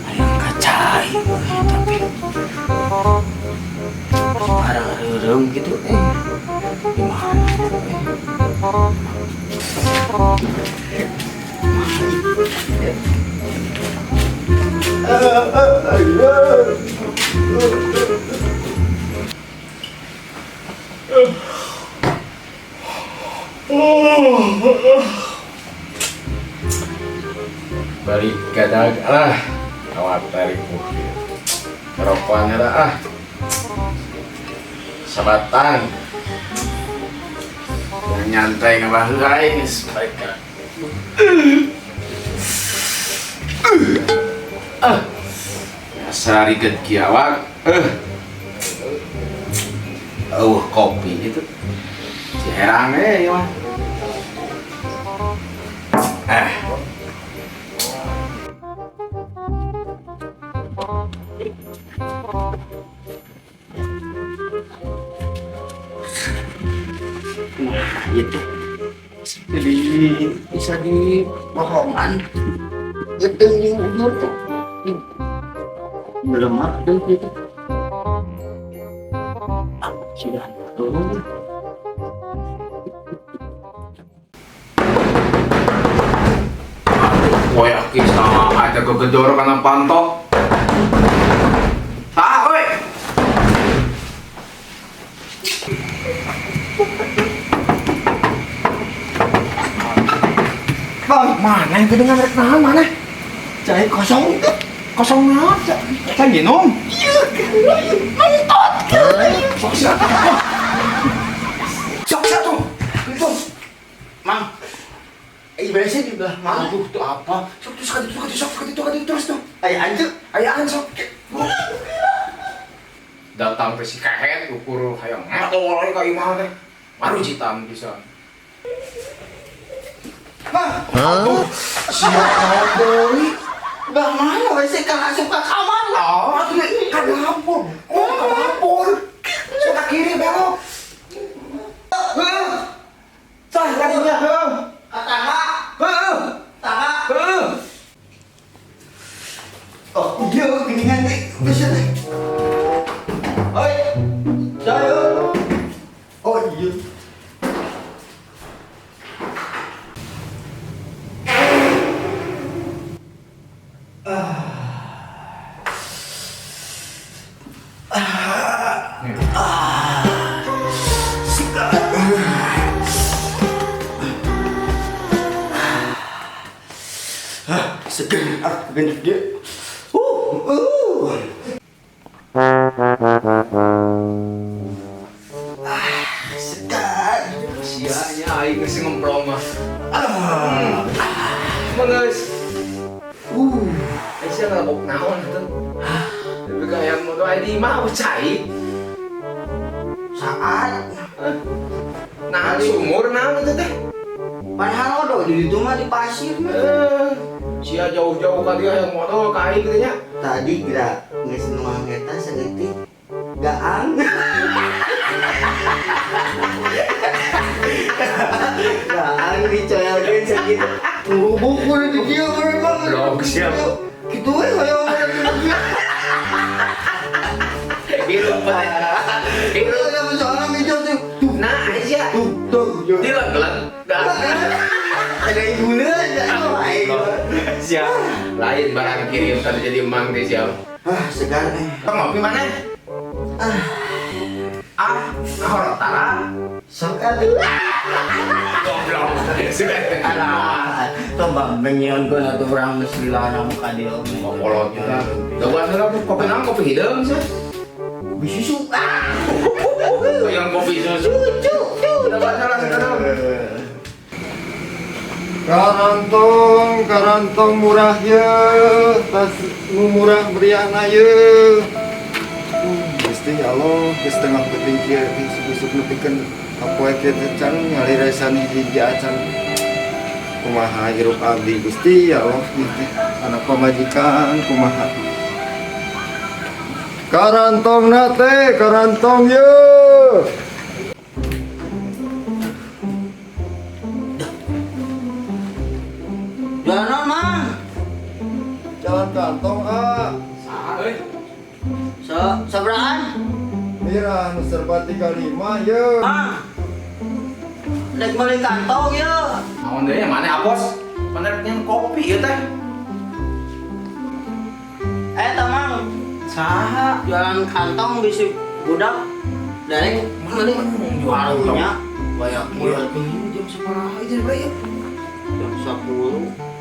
Hayang ka cai tapi parang reureum gitu eh. Gimana eh? Balik gadag ah, awak tarik mukir rokokan lah ah, sabatang yang nyantai ngebaheulai geus balik ka ah asa riget kieu awak eh eueuh kopi gitu si herang eh ieu mah ah. Nah, itu. Jadi bisa dibohongan. Gedeng yang ujur tuh. Belum ada gitu. Ah, sudah turun. Woy kisah ada kegedor karena pantok. Ah, oi. Bang, Mana yang kedengar rek naon mana? Cai kosong tuh. Kosong naon? Saya minum. Iya, nonton. Sok siapa? Sok satu. Itu. Mang, beresnya di belah mana? Aduh, itu apa? Sok tuh sekali itu, sok sekali itu, sekali itu terus tuh. Ayo anjuk. Ayaan sok. Datang ke si kehet ukur hayang ngatol ka imah teh. Baru citam bisa. Bang, Aduh, siap naon deui? belah mana? WC kan asup ke kamar. Oh, atuh ka dapur. Oh, ka dapur. Sok ka kiri belok. Heeh. Sah kadinya, heeh. Ke tangga, Heeh. tangga. Heeh. Oh, iya, gini nanti. Bisa deh. Oi, saya. Oh iya. Segar. Ah, segar. Ah, bener dia. Uh, uh. Ah, segar. Sia nya aing geus ngemplong mah. Ah. Mah geus. Aing sia ngalebok naon atuh. Lebih kayak mau doa di imah cai. Saat Nah, sumur naon itu teh? padahal odol di itu mah di pasir mah. Eh, sia jauh-jauh ka dia yang modal ka aing gitu nya. Tadi gerak geus nuang eta saeutik gaang. Gaang dicoelkeun sakitu. Ngubuk di dieu bang. Goblok, siap. Kitu we hoyong di dieu. Hirup bae. Hirup. Soalnya meja tuh. Tuh, Nah, sia. tuh, tuh. Dileg-leg. Ada ibunya, ada aing. Siap. Lain barang kirim tadi jadi emang teh siap. Ah, segar eh. Tong ngopi mana? Ah, Ah, nah tara. Sok atuh. Goblok. Sudah. Alah, tombak bengion gua atuh urang geus lila ka dieu. Kolot kita. Daguan heula kopi naon, kopi hideung sih. Kopi susu. Ah. Yang kopi susu. Lucu. Daguan heula sekarang. Karantong, karantong murah ye, tas nu murah meriahna ye. Gusti ya Allah, geus tengah peuting kieu isuk-isuk nepikeun kapoe kieu teh can ngalirisan hiji acan. Kumaha hirup abdi Gusti ya Allah ieu teh anak pamajikan kumaha. Karantong na teh, karantong ye. Jualan naon, Mang? Jualan kantong ah. Saha euy? Sabarahaan? Mira nu serba 35 ye. Mang. Rek meuli kantong ya. Naon deui, mana apos? Mana rek kopi ieu teh? Eh, Mang. Saha? Jualan kantong bisi budak. Derek meuli Jualan warungnya. Banyak Mulai ieu. jam sabaraha ieu, jam berapa? Jam 10.